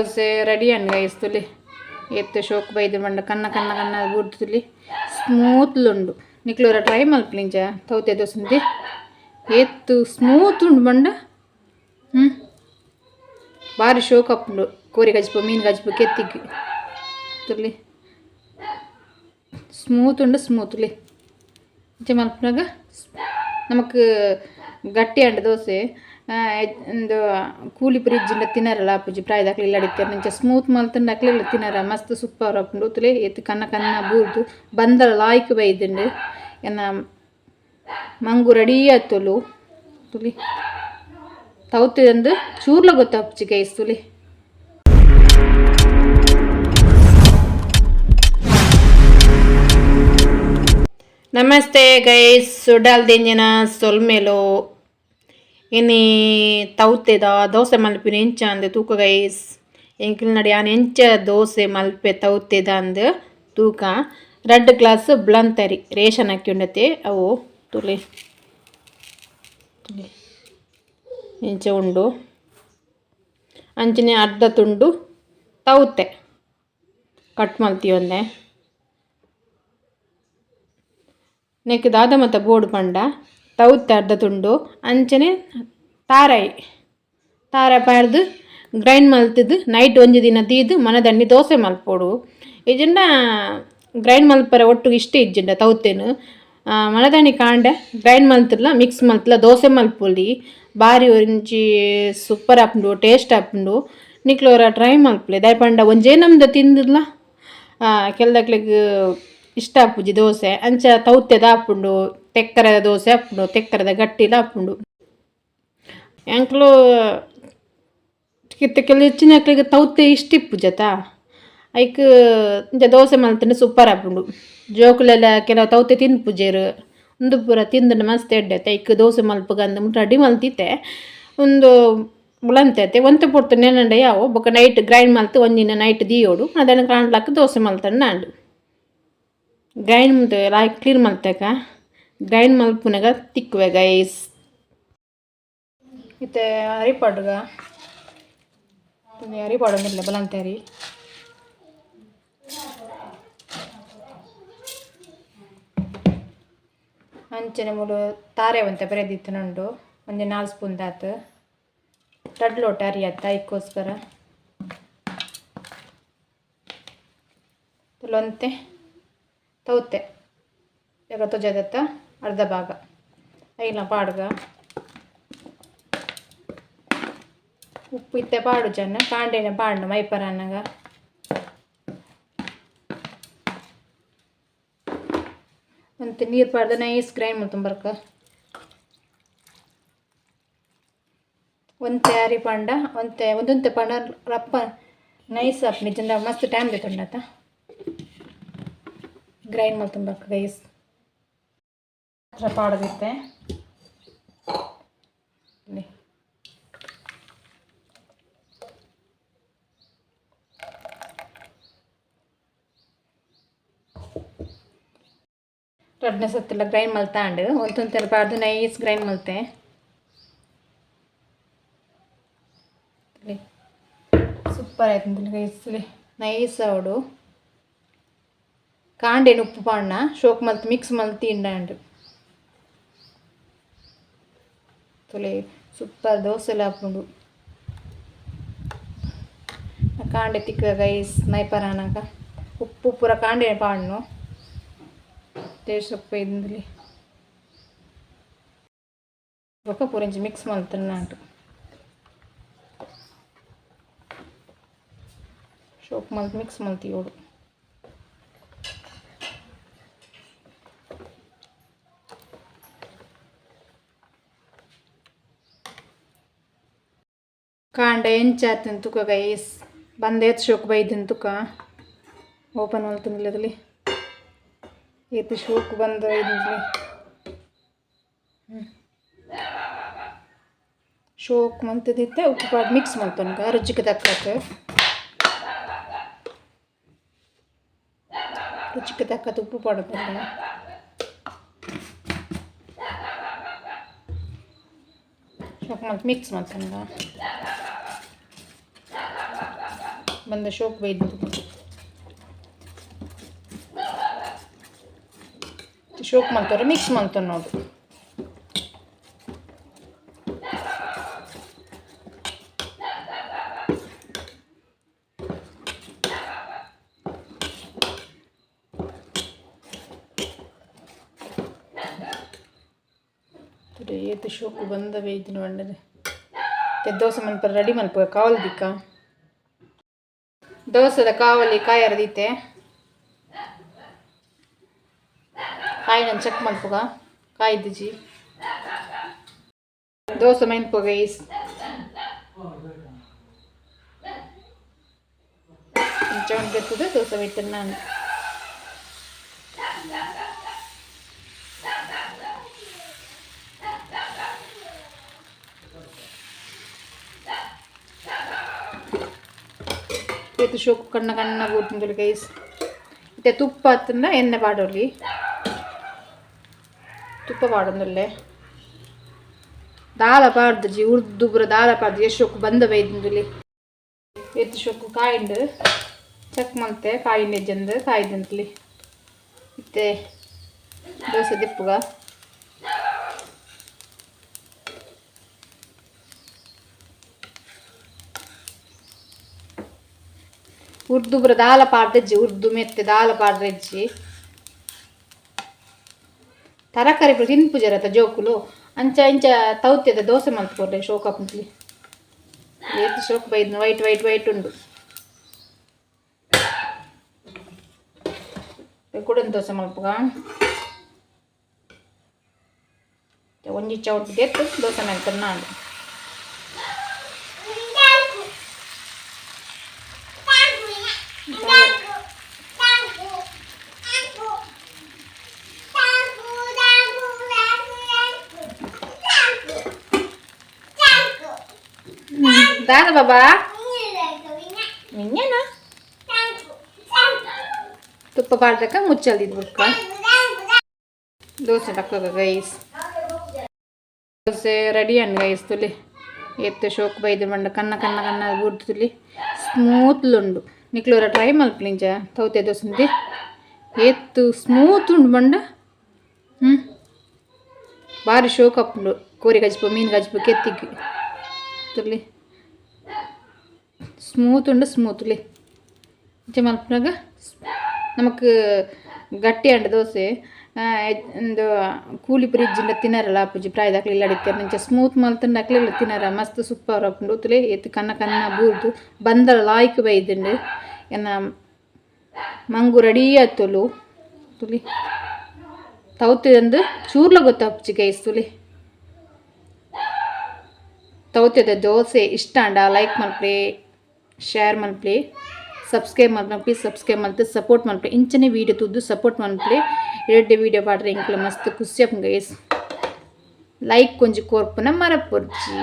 Dosa ready ಅಂಡ್ guys ತುಲಿ ಏತ್ ಶೋಕ್ ಬೈದು ಬಂಡ ಕನ್ನ ಕನ್ನ ಕನ್ನ ಬೂರ್ದು ತುಲಿ ಸ್ಮೂತ್ ಉಂಡು. ನಿಕ್ಲೋರ ಟ್ರೈ ಮಲ್ಪಲಿಂಚ ತೌತೆ ದೋಸೆ ಏತ್ ಸ್ಮೂತ್ ಉಂಡು ಬಂಡ. ಬಾರಿ ಶೋಕ್ ಅಪ್ಪುಂಡು ಕೋರಿ ಕಜ್ಪು ಮೀನು ಕಜ್ಪು ಕೆತ್ತಿಗ್ ತುಲಿ ಸ್ಮೂತ್ ಉಂಡು ಸ್ಮೂತ್ಲಿ ಇಂಚ ಮಲ್ಪುನಗ ನಮಕ್ ಗಟ್ಟಿ ಅಂಡ್ ದೋಸೆ ಇಂದು ಕೂಲಿ ಫ್ರಿಜ್ಜಿಂಡ ತಿನರಲ ಆಪುಜಿ ಪ್ರಾಯದಕ್ಲು ಇಲ್ಲಡಿತ್ತೆರ್ ಇಂಚ ಸ್ಮೂತ್ ಮಲ್ತುಂಡ ಅಕ್ಲೆಲ ತಿನರ ಮಸ್ತ್ ಸೂಪರ್ ಆಪುಂಡು ತುಲೆ ಏತ್ ಕನ್ನ ಕನ್ನ ಬೂರ್ದು ಬಂದಲ ಲಾಯ್ಕ್ ಬೈದುಂಡು ಎನ್ನ ಮಂಗು ರೆಡಿ ಆತೊಲು ತುಲಿ ತೌತೆ ಚೂರ್ಲ ಗೊತ್ತಾಪುಜಿ ಗೈಸ್ ತುಲಿ. ನಮಸ್ತೆ ಗೈಸ್, ಸುಡಲ್ ದಿಂಜಿನ ಸೊಲ್ಮೆಲು. ಇನಿ ತೌತೆದ ದೋಸೆ ಮಲ್ಪಿನ ಎಂಚ ಅಂದ್ ತೂಕ ಗೈಸ್. ಎಂಕಲ್ನ ಯಾನ್ ಎಂಚ ದೋಸೆ ಮಲ್ಪೆ ತೌತೆದ ಅಂದ್ ತೂಕ. ರಡ್ಡ್ ಗ್ಲಾಸ್ ಬುಳಂತರಿ ರೇಷನ್ ಅಕ್ಕಿ ಉಂಡತೆ ಅವು ತುಲೆ ತುಲೆ ಇಂಚ ಉಂಡು. ಅಂಚನೆ ಅರ್ಧ ತುಂಡು ತೌತೆ ಕಟ್ ಮಲ್ತಿಯೊಂದೆ. ನೆಕ್ ದಾದ ಮಾತ ಬೋಡು ಪಂಡ ತೌತೆ ಅರ್ಧ ತುಂಡು ಅಂಚನೆ ತಾರಾಯಿ ತಾರ ಪಾಡ್ದು ಗ್ರೈಂಡ್ ಮಲ್ತುದು ನೈಟ್ ಒಂಜಿ ದಿನ ದೀದ್ ಮನದಣ್ಣಿ ದೋಸೆ ಮಲ್ಪೊಡು. ಇಜ್ಜಿಂಡ ಗ್ರೈಂಡ್ ಮಲ್ಪರೆ ಒಟ್ಟುಗು ಇಷ್ಟ ಇಜ್ಜಿಂಡ ತೌತೆನ್ ಮನದಣ್ಣಿ ಕಾಂಡೆ ಗ್ರೈಂಡ್ ಮಲ್ತುಲ ಮಿಕ್ಸ್ ಮಲ್ತುಲ ದೋಸೆ ಮಲ್ಪೊಲಿ. ಬಾರಿ ಒಂಜಿ ಸೂಪರ್ ಆಪುಂಡು, ಟೇಸ್ಟ್ ಆಪುಂಡು. ನಿಕ್ಲ್ ಒರ ಟ್ರೈ ಮಲ್ಪುಲೆ. ದಾಯೆ ಪಂಡ ಒಂಜೇ ನಮ್ದ ತಿಂದುಲ ಕೆಲದಕ್ಲೆಗ್ ಇಷ್ಟ ಆಪುಜಿ ದೋಸೆ. ಅಂಚ ತೌತೆದ ಆಪುಂಡು, ತೆಕ್ಕರೆದ ದೋಸೆ ಆಪುಂಡು, ತೆಕ್ಕರೆದ ಗಟ್ಟಿಲ ಆಪುಂಡು. ಎಂಕ್ಲು ಇತ್ತೆ ಕೆಲವು ಹೆಚ್ಚಿನಕ್ಲೆಗ್ ತೌತೆ ಇಷ್ಟ ಇಪ್ಪುಜತ, ಐಕ್ ಇಂಚ ದೋಸೆ ಮಲ್ತ್ಂಡ ಸೂಪರ್ ಆಪುಂಡು. ಜೋಕುಲೆಲ್ಲ ಕೆಲವು ತೌತೆ ತಿನ್ಪುಜೆರ್, ಉಂದು ಪೂರ ತಿಂದ್ಂಡ ಮಸ್ತ್ ಎಡ್ಡೆ ಅತ್ತ. ಐಕ್ ದೋಸೆ ಮಲ್ಪುಗಂದ್ ಮುಲ್ಪ ರೆಡಿ ಮಲ್ತಿತ್ತೆ. ಉಂದು ಬುಳಂತೆ ಅತ್ತೆ ಒಂತೆ ಪೊರ್ತು ನೆನಂಡ ಯಾವು, ಬೊಕ ನೈಟ್ ಗ್ರೈಂಡ್ ಮಲ್ತ್ ಒಂಜಿನ ನೈಟ್ ದೀಯೋಡು, ಅದಾನ ಕಾಂಡ್ಲಕ್ ದೋಸೆ ಮಲ್ತಂಡ ಆಂಡ್. ಗ್ರೈಂಡ್ ಲಾಯ್ಕ್ ಕ್ಲೀನ್ ಮಲ್ತೆಕ ಗ್ರೈಂಡ್ ಮಲ್ಪುನಗ ತಿಕ್ಕುವೆ ಗೈಸ್. ಇತ್ತೆ ಅರಿ ಪಾಡುಗ, ಅರಿ ಪಾಡೊಂದುಲ್ಲೆ ಬಲಂತೆ ಅರಿ. ಅಂಚನೆ ಮೂಲು ತಾರೆ ಒಂತೆ ಪೆರೆದಿತ್ತುಂಡು ಒಂಜಿ 4 ಸ್ಪೂನ್ ದಾತ್. ರಡ್ಡ್ ಲೋಟ ಅರಿ ಅತ್ತ ಐಕ್ಕೋಸ್ಕರ ಒಂತೆ ತೌತೆ ತೊಜದತ್ತ ಅರ್ಧ ಭಾಗ ಐಲ ಪಾಡ್ಗ. ಉಪ್ಪು ಇತ್ತೆ ಪಾಡು ಜನ ಕಾಂಡೆನೆ ಪಾಡ್ನ ಮೈಪರಾನಗ. ಒಂತೆ ನೀರು ಪಾಡ್ದು ನೈಸ್ ಗ್ರೈಂಡ್ ಮಲ್ತೊಂಬರ್ಕ. ಒಂತೆ ಅರಿ ಪಂಡ ಒಂತೆ ಒಂದೊಂತೆ ಪಂಡ ರಪ್ಪ ನೈಸ್ ಆಪುಂಡು, ಇಜ್ಜಿಂಡ ಮಸ್ತ್ ಟೈಮ್ ದೆತೊಂಡತ ಗ್ರೈಂಡ್ ಮಲ್ತೊಂಬರ್ಕ ಗೈಸ್. ಪಾಡ್ದಿತ್ತೆ ರಡ್ಡನೇ ಸತ್ತಿಲ್ಲ ಗ್ರೈಂಡ್ ಮಲ್ತಾಂಡ್. ಒಂತೊಂತೆ ಪಾಡ್ದು ನೈಸ್ ಗ್ರೈಂಡ್ ಮಲ್ತೆ. ಸೂಪರ್ ಆಯ್ತು ಗೈಸ್, ನೈಸ್ ಆವಡು. ಕಾಂಡೆನ್ ಉಪ್ಪು ಪಾಡ್ನ ಶೋಕ್ ಮಲ್ತ್ ಮಿಕ್ಸ್ ಮಲ್ತ್ ತಿಂಡಾಂಡ್. ತುಲೆ ಸೂಪರ್ ದೋಸೆಲ ಆಪುಂಡು. ಕಾಂಡೆ ತಿಕ್ಕ ಗೈಸ್ ಮೈಪರಾನಗ ಉಪ್ಪು ಪೂರ ಕಾಂಡೆ ಪಾಡ್ನು ಟೇಸ್ಟ್ ಉಪ್ಪು ಇಂದ್ಲಿ ಬೊಕ ಪೂರ ಇಂಚ ಮಿಕ್ಸ್ ಮಲ್ತುಂಡು. ಶೋಕ್ ಮಲ್ತ್ ಮಿಕ್ಸ್ ಮಲ್ತಿಯೋಡು. ಕಾಂಡೆ ಎಂಚ ಆತುಂಡು ತುಕ ಗೈಸ್, ಬಂದ ಏತ್ ಶೋಕ್ ಬೈದುಂಡು ತುಕ. ಓಪನ್ ಮಲ್ತುಂಡು ಏತ್ ಶೋಕ್ ಬಂದ ಬೈದುಂಡು. ಶೋಕ್ ಮಂತದಿತ್ತೆ. ಉಪ್ಪು ಪಾಡ್ ಮಿಕ್ಸ್ ಮಲ್ತೊನ್ಗ ರುಚಿಗೆ ತಕ್ಕತ್, ರುಚಿಗೆ ತಕ್ಕತ್ ಉಪ್ಪು ಪಾಡೊಂದುಲ್ಲ. ಶೋಕ್ ಮಲ್ತ್ ಮಿಕ್ಸ್ ಮಲ್ತೊನ್ಗ. ಬಂದ ಶೋಕ್ ಬೈದು ಶೋಕ್ ಮಲ್ತವ್ರೆ ಮಿಕ್ಸ್ ಮಲ್ತೊಂದು ನೋಡು. ಏತ್ ಶೋಕು ಬಂದ ಬೈದಿನ ಬಂಡದೆ. ದೋಸೆ ಮನ್ಪರ ರೆಡಿ ಮಲ್ಪ ಕಾವಲಿ ದಿಕ್ಕ ದೋಸೆದ ಕಾವಲಿ ಕಾಯರ ದೀತೆ ಕಾಯಿ ನಾನು ಚೆಕ್ ಮಲ್ಪುಗ ಕಾಯ್ದಿಜಿ ದೋಸೆ ಮೈನ್ಪುಗ is ಇಂಚ ದೋಸೆ ಬೈತೇನೆ ನಾನು. ಏತ್ ಶೋಕು ಕಣ್ಣ ಕಣ್ಣ ಬೂರ್ತಿಂದುಲು ಗೈಸ್. ಇತ್ತೆ ತುಪ್ಪ ಅತ್ತಂಡ ಎಣ್ಣೆ ಪಾಡೊಲಿ, ತುಪ್ಪ ಪಾಡೊಂದುಲ್ಲೆ. ದಾಲ ಪಾಡ್ದುಜಿ ಉರ್ದು ಪೂರ ದಾಲ ಪಾಡ್ದು ಎಷ್ಟ್ ಶೋಕು ಬಂದ ಬೈದಿಂದುಲಿ. ಏತ್ ಶೋಕು ಕಾಯಿಂಡು ಚೆಕ್ ಮಲ್ತೆ ಕಾಯಿಂಡ್ ಎಜ್ಜಂದು ಕಾಯ್ದಂತಲಿ. ಇತ್ತೆ ದೋಸೆ ದಿಪ್ಪುಗ. ಉರ್ದು ಪೂರ ದಾಲ ಪಾಡ್ದೆಜ್ಜಿ ಉರ್ದು ಮೆತ್ತೆ ದಾಲ ಪಾಡ್ರೆಜ್ಜಿ. ತರಕಾರಿ ಪೂರ ತಿನ್ಪುಜರತ ಜೋಕುಲು, ಅಂಚ ಇಂಚ ತೌತೆದ ದೋಸೆ ಮಲ್ತ್ ಕೊರ್ಲೆ ಶೋಕ್ ಆಪುಂಡು. ಏತ್ ಶೋಕ್ ಬೈದ್ನ ವೈಟ್ ವೈಟ್ ವೈಟ್ ಉಂಡು. ಕುಡೊಂದು ದೋಸೆ ಮಲ್ಪುಗ. ಒಂಜಿ ಚೌಟ್ ದೆತ್ತ್ ದೋಸೆ ಮಲ್ತೊಂದು. ದಾದ ಬಾಬಾ ವಿಜ್ಞಾನ ತುಪ್ಪ ಪಾಡ್ದಕ್ಕ ಮುಚ್ಚಲ್ದಿದ್ದು ಬುಕ್ಕ ದೋಸೆ ಡಕ್ಕ ಗೈಸ್. ದೋಸೆ ರೆಡಿ ಅಂಡ್ ಗೈಸ್. ತುಲಿ ಎತ್ತು ಶೋಕ್ ಬೈದು ಬಂಡ ಕನ್ನ ಕನ್ನ ಕನ್ನ ಬೂರ್ದು ತುಲಿ ಸ್ಮೂತ್ಲುಂಡು. ನಿಕ್ಲೂರ ಟ್ರೈ ಮಲ್ಪಲಿಂಚ ತೌತೆ ದೋಸೆ ಏತ್ತು ಸ್ಮೂತ್ ಉಂಡು ಬಂಡ. ಬಾರಿ ಶೋಕ್ ಅಪ್ಪುಂಡು. ಕೋರಿ ಕಜ್ಪು ಮೀನು ಕಜ್ಪು ಕೆತ್ತಿಗ್ ತುಲಿ ಸ್ಮೂತ್ ಉಂಡು ಸ್ಮೂತ್ಲಿ. ಇಂಚ ಮಲ್ಪುನಗ ನಮಕ್ ಗಟ್ಟಿ ಆಂಡ ದೋಸೆ ಉಂದು ಕೂಲಿ ಪೂರ ಇಜ್ಜಿಂಡ ತಿನರಲ ಆಪುಜಿ ಪ್ರಾಯದಕ್ಲು ಇಲ್ಲಡ್ ಇತ್ತೆರ್. ಇಂಚ ಸ್ಮೂತ್ ಮಲ್ತುಂಡ ಅಕ್ಲೆಲ ತಿನರ ಮಸ್ತ್ ಸೂಪರ್ ಆಪುಂಡು. ತುಲೆ ಏತ್ ಕನ್ನ ಕನ್ನ ಬೂರ್ದು ಬಂದಲ ಲಾಯ್ಕ್ ಬೈದುಂಡು. ಎನ್ನ ಮಂಗು ರೆಡಿ ಆತೊಲು ತುಲಿ ತೌತೆದಂದು ಚೂರ್ಲ ಗೊತ್ತಾಪುಜಿ ಗೈಸ್. ತುಲಿ ತೌತೆದ ದೋಸೆ ಇಷ್ಟ ಆಂಡ ಲೈಕ್ ಮಲ್ಪುಲೆ, ಶೇರ್ ಮಲ್ಪುಲೆ, ಸಬ್ಸ್ಕ್ರೈಬ್ ಮಲ್ಪುನ ಪ್ಲೀಸ್ ಸಬ್ಸ್ಕ್ರೈಬ್ ಮಲ್ತ್ ಸಪೋರ್ಟ್ ಮಲ್ಪುಲೆ. ಇಂಚನೆ ವೀಡಿಯೋ ತೂದು ಸಪೋರ್ಟ್ ಮಲ್ಪುಲೆ. ಎಡ್ಡೆ ವೀಡಿಯೋ ಪಾಡ್ರೆ ಎಂಕ್ಲ ಮಸ್ತ್ ಖುಷಿ ಆಪುಂಡು ಗೈಸ್. ಲೈಕ್ ಒಂಜಿ ಕೊರ್ಪುನ ಮರಪೊರ್ಚಿ.